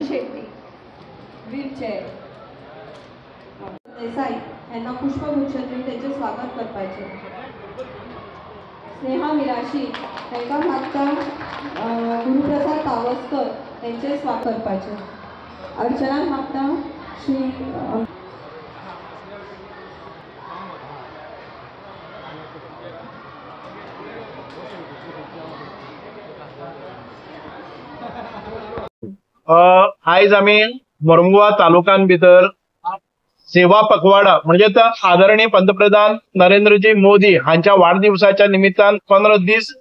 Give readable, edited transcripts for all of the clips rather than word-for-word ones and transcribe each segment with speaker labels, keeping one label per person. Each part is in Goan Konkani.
Speaker 1: शेट्टी व्हीलचेअर देसाई यांना पुष्पगुच्छ दिवन तेंचें स्वागत करपाचें. स्नेहा मिराशी हांकां मागता गुरुप्रसाद पावसकर हेंचें स्वागत करपाचें. अर्चना मागता श्री
Speaker 2: आयज आमी मोरमुगांव तालुक्यान भितर सेवा पखवाडा म्हणजे आदरणीय पंतप्रधान नरेंद्रजी मोदी हांच्या वाढदिवसाच्या निमित्तान 15 दीस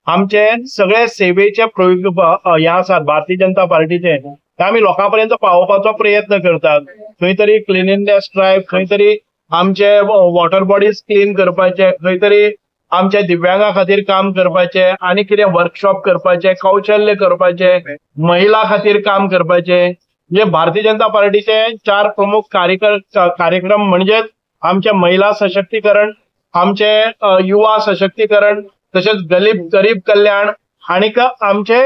Speaker 2: आमचे सगळे सेवेचे प्रयोग हे आसात भारतीय जनता पार्टीचे ते आमी लोकां पर्यंत पावोवपाचो प्रयत्न करतात. खंय तरी क्लिनिनेस ड्रायव्ह, खंय तरी आमचे वॉटर बॉडीज क्लीन करपाचे, खंय तरी आमच्या दिव्यांगा खातीर काम करपाचे आनी कितें वर्कशॉप करपाचे, कौशल्य करपाचे, महिला खातीर काम करपाचे. म्हणजे भारतीय जनता पार्टीचे 4 प्रमुख कार्यक्रम म्हणजेच आमचे महिला सशक्तीकरण, आमचे युवा सशक्तीकरण, तशेंच गरीब कल्याण आनी आमचे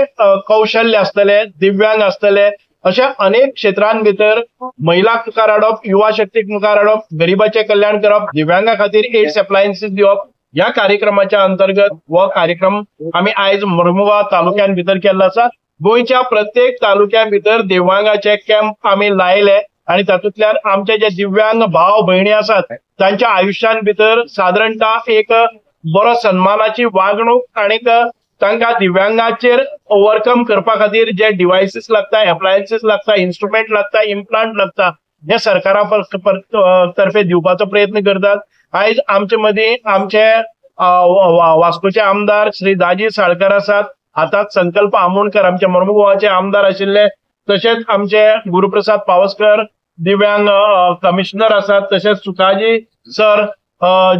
Speaker 2: कौशल्य आसतले, दिव्यांग आसतले, अशा अनेक क्षेत्रां भितर महिला मुखार हाडप, युवा शक्तीक मुखार हाडप, गरीबाचें कल्याण करप, दिव्यांगा खातीर एड्स एप्लायन्सीस दिवप ह्या कार्यक्रमाच्या अंतर्गत हो कार्यक्रम आमी आयज मोरमुगांव तालुक्यान भितर केल्लो आसा. गोंयच्या प्रत्येक तालुक्या भितर दिव्यांगाचे कॅम्प आमी लायले आनी तातूंतल्यान आमचे जे दिव्यांग भाव भयणी आसात तांच्या आयुश्यान भितर सादारणतः एक बरो सन्मानाची वागणूक आनी तांकां दिव्यांगाचेर ओवरकम करपा खातीर जे डिवायसीस लागता, एप्लायन्सीस लागता, इन्स्ट्रुमेंट लागता, इम्प्लांट लागता हे सरकारा तर्फे दिवपाचो प्रयत्न करतात. आयज आमचे मदीं आमचे वास्कोचे आमदार श्री दाजी साळकर आसात, आतांच संकल्प आमोणकर आमचे मोरमुगांवचे आमदार आशिल्ले, तशेंच आमचे गुरुप्रसाद पावसकर दिव्यांग कमिशनर आसात, तशेंच सुखाजी सर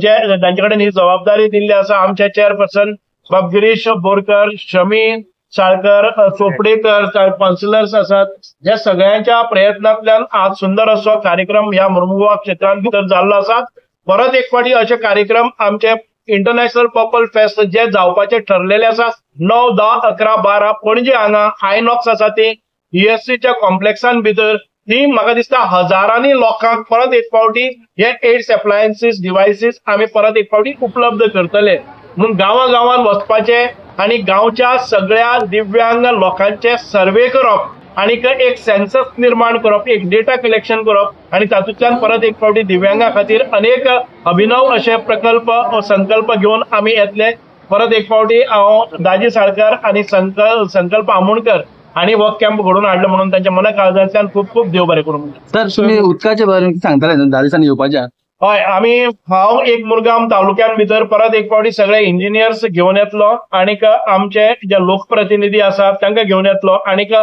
Speaker 2: जे तांचे कडेन ही जबाबदारी दिल्ली आसा, आमचे चेअरपर्सन बाब गिरीश बोरकर, शमी साळकर, चोपडेकर कावन्सिलर्स आसात. ह्या सगळ्यांच्या प्रयत्नांतल्यान आज सुंदर असो कार्यक्रम ह्या मोरमुगांव क्षेत्रांत भितर जाल्लो आसा. परत एक फावटी अशे कार्यक्रम आमचे इंटरनॅशनल पर्पल फेस्ट जे जावपाचे ठरलेले आसा 9, 10, 11, 12 पणजे हांगा आयनॉक्स आसा ती ईएससीच्या कॉम्प्लेक्सान भितर ती म्हाका दिसता हजारांनी लोकांक परत एक फावटी हे एड्स एप्लायन्सीस डिवायसीस आमी परत एक फावटी उपलब्ध करतले. म्हणून गांवा गांवान वचपाचे आनी गांवच्या सगळ्या दिव्यांग लोकांचे सर्वे करप आनी एक सेन्सस निर्माण करप, एक डेटा कलेक्शन करप आनी तातूंतल्यान परत एक फावटी दिव्यांगा खातीर अनेक अभिनव अशे प्रकल्प संकल्प घेवन आमी येतले. परत एक फावटी हांव दाजी साळकर आनी संकल्प आमोणकर आनी हो कॅम्प घडोवन हाडलो म्हणून तांच्या मना काळजांतल्यान खूब खूब देव बरें करूं.
Speaker 3: सर, तुमी उदकाचे बारे सांगताले 10 दिसांनी येवपाचे.
Speaker 2: हय, आमी हांव एक मुरगांव तालुक्यान भितर परत एक फावटी सगळे इंजिनियर्स घेवन येतलो आनीक आमचे जे लोकप्रतिनिधी आसात तांकां घेवन येतलो आनीक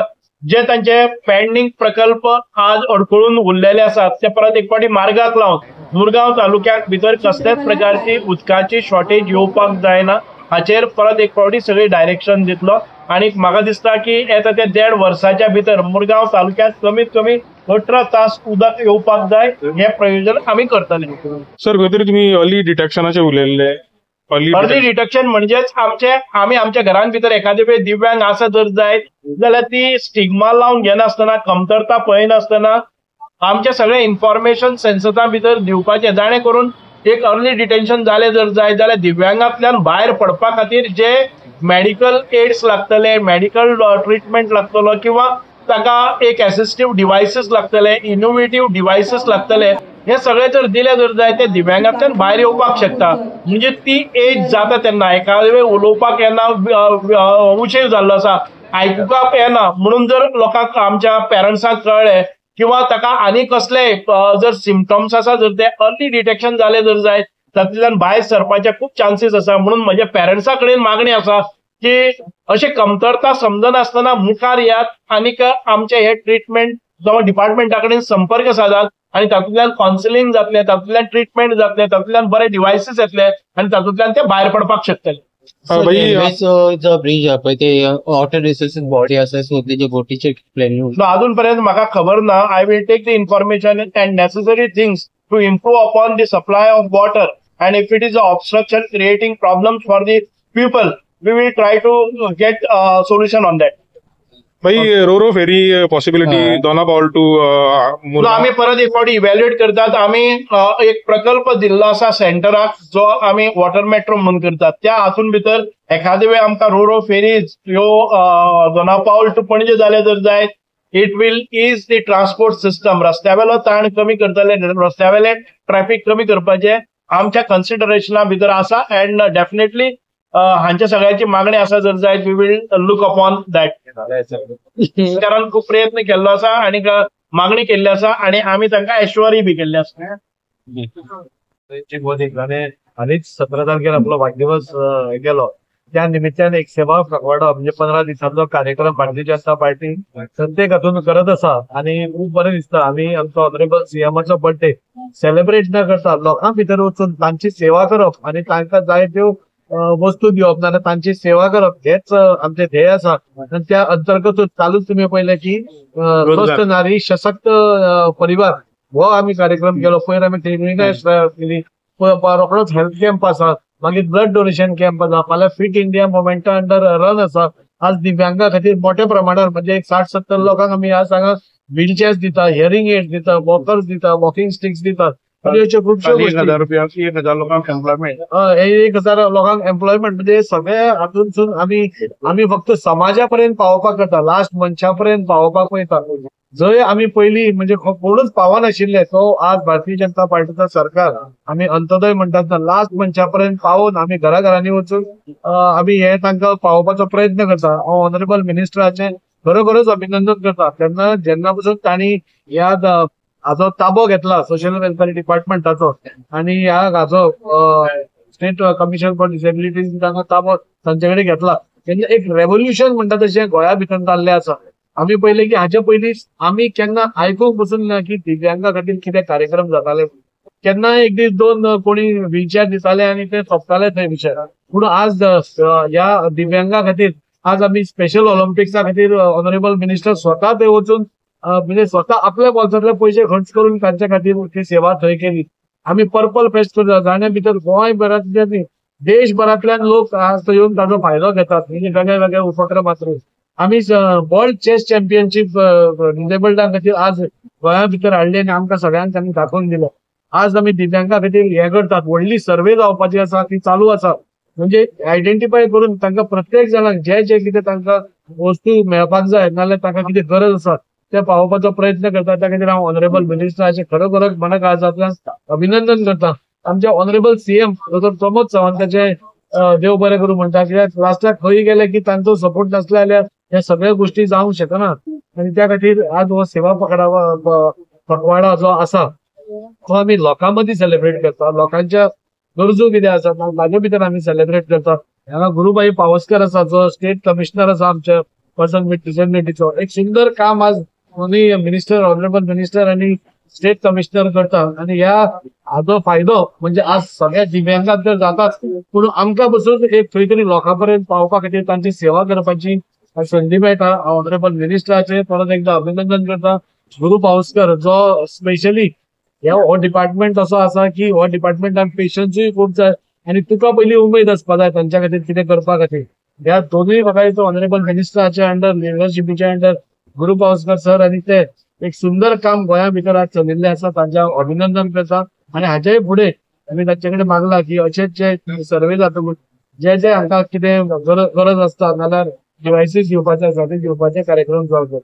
Speaker 2: जे तांचे पेंडींग प्रकल्प आज अडखळून उरलेले आसात ते परत एक फावटी मार्गाक लावन मुरगांव तालुक्याक भितर कसल्याच प्रकारची उदकाची शॉर्टेज येवपाक जायना हाचेर परत एक फावटी सगळी डायरेक्शन दितलो. आनी म्हाका दिसता की येता त्या 1.5 वर्साच्या भितर मुरगांव तालुक्यांत कमीत कमी 18 तास उदक येवपाक जाय हे प्रयोजन आमी करतले.
Speaker 4: सर, खंय तरी तुमी अर्ली डिटेक्शनाचे उलयल्ले.
Speaker 2: अर्ली डिटेक्शन म्हणजेच आमचे आमी आमच्या घरान भितर एखादे वेळ दिव्यांग आसा जर जायत जाल्यार ती स्टिग्मा लावन घेनासतना, कमतरता पळयनासतना आमचे सगळे इन्फॉर्मेशन सेन्ससा भितर दिवपाचें, जाणें करून एक अर्ली डिटेन्शन जालें जर जायत जाल्यार दिव्यांगांतल्यान भायर पडपा खातीर जे मेडिकल एड्स लागतले, मेडिकल ट्रिटमेंट लागतलो किंवा ताका एक एसिस्टीव डिवायसीस लागतले, इनोवेटीव डिवायसीस लागतले, हे सगळे जर दिले जर जाय ते दिव्यांगांतल्यान भायर येवपाक शकता. म्हणजे ती एज जाता तेन्ना एखादे वेळ उलोवपाक येना, उशीर जाल्लो आसा, आयकुपाक येना म्हणून जर लोकांक आमच्या पेरंट्सांक कळ्ळें किंवा ताका आनी कसले जर सिमटम्स आसा जर ते अर्ली डिटेक्शन जाले जर जाय तातूंतल्यान भायर सरपाचे खूब चान्सीस आसा. म्हणून म्हज्या पेरंट्सां कडेन मागणी आसा की अशें कमतरता समजनासतना मुखार येयात आनीक आमचे हे ट्रिटमेंट जावं डिपार्टमेंटा कडेन संपर्क सादात आनी तातूंतल्यान कावन्सिलींग जातलें, तातूंतल्यान ट्रिटमेंट जातलें, तातूंतल्यान बरे डिवायसीस येतले आनी तातूंतल्यान ते भायर पडपाक शकतले.
Speaker 5: जो ब्रिज आहा पळय ते वॉटर रिसोर्सीस बॉडी आसा, सो तेजे बोटीचे प्लॅनिंग
Speaker 2: अजून पर्यंत म्हाका खबर ना. I will take the information and necessary things to improve upon the supply of water and if it is a obstruction creating problems for the people, we will try to get solution on that.
Speaker 4: भाई ro ro ferry possibility Dona Paula to
Speaker 2: आमी परत एक फावटी इव्हॅल्युएट करतात. आमी एक प्रकल्प दिल्लो आसा सेंटराक, जो आमी वॉटर मेट्रो म्हणून करतात. त्या हातून भितर एखादे वेळ आमकां रो रो फेरीज ह्यो दोना पावल टू पणजे जाले जर जायत, it will ease the transport system. रस्त्यावेलो ताण कमी करतले, रस्त्यावेले ट्रॅफिक कमी करपाचे आमच्या कन्सिडरेशना भितर आसा. अँड डेफिनेटली हांच्या सगळ्याची मागणी आसा जर जायत, we will look upon that. सरकारान खूब प्रयत्न केल्लो आसा आनी मागणी केल्ली आसा आनी आमी तांकां एश्युअरय बी केल्ले आसा.
Speaker 6: मोदी हालींच 17 तारखेर आपलो वाडदिवस केलो, त्या निमित्तान एक सेवा पखवाडो म्हणजे 15 दिसांचो कार्यक्रम भारतीय जनता पार्टी सत्तेक हातून करत आसा आनी खूब बरें दिसता. आमी आमचो ऑनरेबल सीएमाचो बर्थडे सेलिब्रेट न करता लोकां भितर वचून तांची सेवा करप आनी तांकां जाय त्यो वस्तू दिवप नाजाल्यार तांची सेवा करप हेच आमचें ध्येय आसा. आनी त्या अंतर्गतूच कालूच तुमी पळयलें की स्वस्थ नारी सशक्त परिवार हो आमी कार्यक्रम केलो. पयर आमी क्लिनिंग केली, रोखडोच हेल्थ कॅम्प आसा, मागीर ब्लड डोनेशन कॅम्प आसा, फाल्यां फिट इंडिया मुवमेंटा अंडर रन आसा. आज दिव्यांगा खातीर मोठ्या प्रमाणात म्हणजे एक 60-70 लोकांक आमी आज हांगा व्हीलचेअर्स दिता, हियरिंग एड्स दिता, वॉकर्स दिता, वॉकिंग स्टिक्स दितात. खुबश्यो
Speaker 2: 1000 रुपया 1000 लोकांक एम्प्लॉयमेंट,
Speaker 6: 1000 लोकांक एम्प्लॉयमेंट. म्हणजे सगळे हातूंतसून आमी फक्त समाजा पर्यंत पावोवपाक करता, लास्ट मनशा पर्यंत पावोवपाक वयता. जंय आमी पयलीं म्हणजे कोणूच पावनाशिल्ले तो आज भारतीय जनता पार्टीचो सरकार आमी अंत्योदय म्हणटात ना, लास्ट मनशा पर्यंत पावोवन आमी घराघरांनी वचून आमी हे तांकां पावोवपाचो प्रयत्न करता. हांव ऑनरेबल मिनिस्टराचें खरोखरच अभिनंदन करता. तेन्ना जेन्ना पसून तांणी ह्या हाजो ताबो घेतला सोशल वेलफेअर डिपार्टमेंटाचो आनी ह्या हाजो स्टेट कमिशन फॉर डिसेबिलिटीज तांकां ताबो तांचे कडेन घेतला, तेन्ना एक रेवोल्युशन म्हणटा तशें गोंया भितर जाल्लें आसा. आमी पळयलें की हाचे पयलीं आमी केन्ना आयकूंक पसून ना की दिव्यांगा खातीर कितें कार्यक्रम जाताले. केन्ना एक दीस दोन कोणी व्हीलचेअर दिताले आनी ते सोंपताले थंय विशय. पूण आज ह्या दिव्यांगा खातीर आज आमी स्पेशल ऑलिम्पिक्सा खातीर ऑनरेबल मिनिस्टर स्वता थंय वचून म्हणजे स्वता आपल्या बोल्सांतले पयशे खर्च करून तांच्या खातीर ती सेवा थंय केली. आमी पर्पल फेस्ट करता, जाण्या भितर गोंयभरांतल्यान देशभरांतल्यान लोक आज थंय येवन ताचो फायदो घेतात. म्हणजे वेगळे वेगळे उपक्रम आसतात. आमी वर्ल्ड चेस चॅम्पियनशीप डिसेबल्डां खातीर आज गोंया भितर हाडली आनी आमकां सगळ्यांक तांणी दाखोवन दिलें. आज आमी दिव्यांगा खातीर हें करतात, व्हडली सर्वे जावपाची आसा ती चालू आसा. म्हणजे आयडेंटिफाय करून तांकां प्रत्येक जाणांक जे जे कितें तांकां वस्तू मेळपाक जाय नाजाल्यार तांकां कितें गरज आसा ते पावोवपाचो प्रयत्न करता. त्या खातीर हांव ऑनरेबल मिनिस्टराचें खरोखरच मना काळजांतल्यान अभिनंदन करता. आमचे ऑनरेबल सीएम डॉक्टर प्रमोद सावंताचे देव बरें करूं म्हणटा, कित्याक लास्टाक खंय गेले की तांचो सपोर्ट नासलो जाल्यार ह्या सगळ्या गोष्टी जावंक शकना. आनी त्या खातीर आज हो सेवा पखवाडा जो आसा तो आमी लोकां मदीं सेलिब्रेट करता. लोकांच्या गरजो कितें आसा ताजे भितर आमी सेलिब्रेट करता. हांगा गुरुभाई पावसकर आसा जो स्टेट कमिशनर आसा आमच्या पर्सन विथ डिसेबिलिटीचो, एक सुंदर काम आज दोनूय मिनिस्टर ऑनरेबल मिनिस्टर आनी स्टेट कमिशनर करता. आनी ह्या हाजो फायदो म्हणजे आज सगळ्या दिव्यांगांक तर जाताच, पूण आमकां पसून एक खंय तरी लोकां पर्यंत पावपा खातीर तांची सेवा करपाची संदी मेळटा. ऑनरेबल मिनिस्टराचें परत एकदा अभिनंदन करता. गुरू पावसकर जो स्पेशली हो डिपार्टमेंट असो आसा की हो डिपार्टमेंटान पेशन्सूय खूब जाय आनी तुका पयलीं उमेद आसपा जाय तांच्या खातीर कितें करपा खातीर. ह्या दोनूय गजालीचो ऑनरेबल मिनिस्टराच्या अंडर लिडरशिपीच्या अंडर गुरू पावसकर सर आनी ते एक सुंदर काम गोंया भितर आज चलिल्लें आसा, तांचें अभिनंदन करता. आनी हाजेय फुडें आमी तांचे कडेन मागला की अशेच जे सर्वे जातकूच जे जे हांकां कितें गरज आसता नाल्यार डिवायसीस घेवपाचे आसा ते घेवपाचे कार्यक्रम जावचे.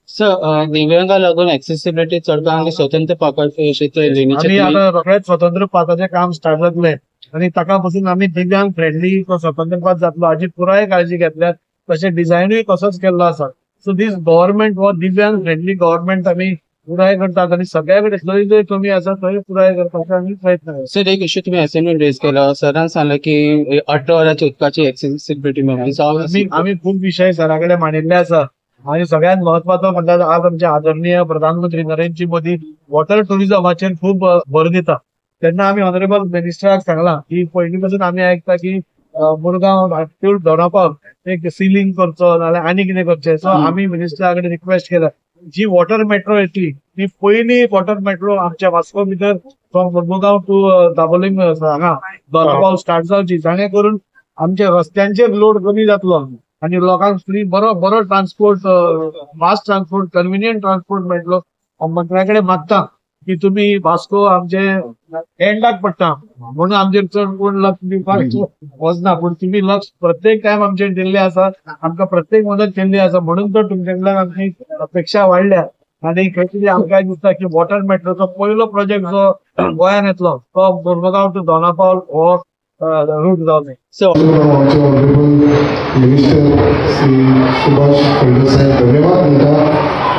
Speaker 5: सर, दिव्यांगा लागून एक्सेसिबिलिटी चडपाक आनी स्वतंत्र
Speaker 6: आमी आतां रोखडेच स्वतंत्र पाताचें काम स्टार्ट जातलें आनी ताका पसून आमी दिव्यांग फ्रेंडली तो स्वतंत्र पात जातलो हाची पुराय काळजी घेतल्या. तशें डिझायनूय तसोच केल्लो आसा. सो दीस गव्हर्मेंट हो दिव्यांग फ्रेंडली गव्हर्मेंट आमी पुराय करतात आनी सगळ्या कडेन जंय जंय कमी आसा थंय पुराय करपाचो आमी प्रयत्न करता.
Speaker 5: सर, एक इश्यू तुमी असेंब्लीन रेज केलो, सरान सांगलें की 18 वरांची उदकाची एक्सेसिबिलिटी मेळूंक.
Speaker 6: आमी खूब विशय सरा कडेन मांडिल्ले आसा आनी सगळ्यांत म्हत्वाचो म्हणल्यार आज आमचे आदरणीय प्रधानमंत्री नरेंद्र मोदी वॉटर टुरिझमाचेर खूब भर दिता. तेन्ना आमी ऑनरेबल मिनिस्टराक सांगलां की पयलीं पासून आमी आयकता की मुरगांव टू दोना पावल एक सिलिंग करचो नाजाल्यार आनी कितें करचें. सो आमी मिनिस्टरा कडेन रिक्वेस्ट केला जी वॉटर मेट्रो येतली ती पयली वॉटर मेट्रो आमच्या वास्को भितर फ्रॉम मुरगांव टू दाबोलीम हांगा दोना पावल स्टार्ट जावची, जाणे करून आमच्या रस्त्यांचेर लोड कमी जातलो. आनी लोकांक फ्री बरो बरो transport, fast transport, convenient transport मेळटलो. हांव मंत्र्या कडेन मागता की तुमी वास्को आमचे एंडाक पडटा म्हणून आमचेर चड कोण लक्ष दिवपाक वचना, पूण तुमी लक्ष प्रत्येक टायम आमचेर दिल्ले आसा, आमकां प्रत्येक मदत केल्ली आसा, म्हणून तर तुमचे कडल्यान आमची अपेक्षा वाडल्या. आनी खंय तरी आमकां दिसता की वॉटर मेट्रोचो पयलो प्रोजेक्ट जो गोंयान येतलो तो मुरमुगांव टू दोनापावल हो रूट जावं.
Speaker 7: आमचे ऑनरेबल मिनिस्टर श्री सुभाष फळदेसाय धन्यवाद म्हणटा,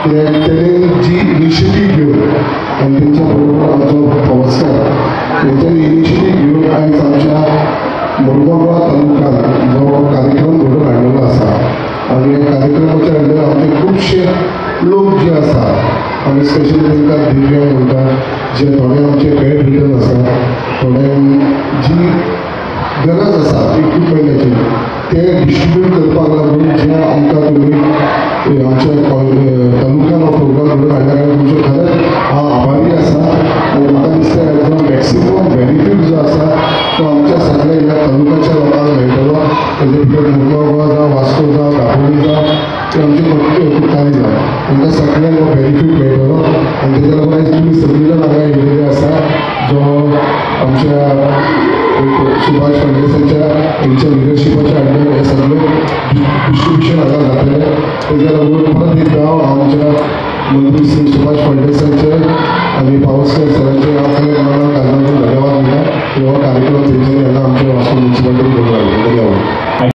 Speaker 7: कित्याक तेणें जी इनिशिएटीव घेवन आनी तेंच्या बरोबर आमचो पावसकार तेंच्यांनी इनिशिएटीव घेवन आयज आमच्या मुरगांव तालुक्यान जो कार्यक्रम घडोवन हाडलेलो आसा आनी ह्या कार्यक्रमाच्या अंडर आमचे खुबशे लोक जे आसा, आमी स्पेशली तांकां दिव्यांग म्हणटा, जे थोडे आमचे बेड रिडन आसा, थोड्यांक जी गरज आसा इक्विपमेंटाची ते डिस्ट्रिब्यूट करपाक लागून जे आमकां तुमी आमच्या तालुक्यान हो प्रोग्राम घडोवन हाडल्या कारणान तुमचो खरेंच हांव आभारी आसा. आनी म्हाका दिसता हेजो मॅक्सिमम बेनिफीट जो आसा तो आमच्या सगळ्या ह्या तालुक्याच्या लोकांक मेळटलो. तेजे भितर मुरगांव जावं, वास्को जावं, दाबोळी जावं, ते आमचे कुठ्ठाळी जावं, तांकां सगळ्यांक हो बेनिफीट मेळटलो. आनी तेज्या लागून आयज तुमी सगळीं जाण हांगा येयलेले आसा, जो आमच्या सुभाष फळदेसायच्या हेंच्या लिडरशिपाच्या अंडर हे सगळें डिस्ट्रिब्युशन हांगा जातलें. तेज्या लागून परत एकदा हांव आमच्या मंत्री श्री सुभाष फळदेसायचे आनी पावसकर सरांचे हांव खरें मनाक धन्यवाद म्हणटा की हो कार्यक्रम तेंच्यांनी हांगा आमच्या वास्को म्युनिसिपालिटीन घडोवन हाडलो. धन्यवाद.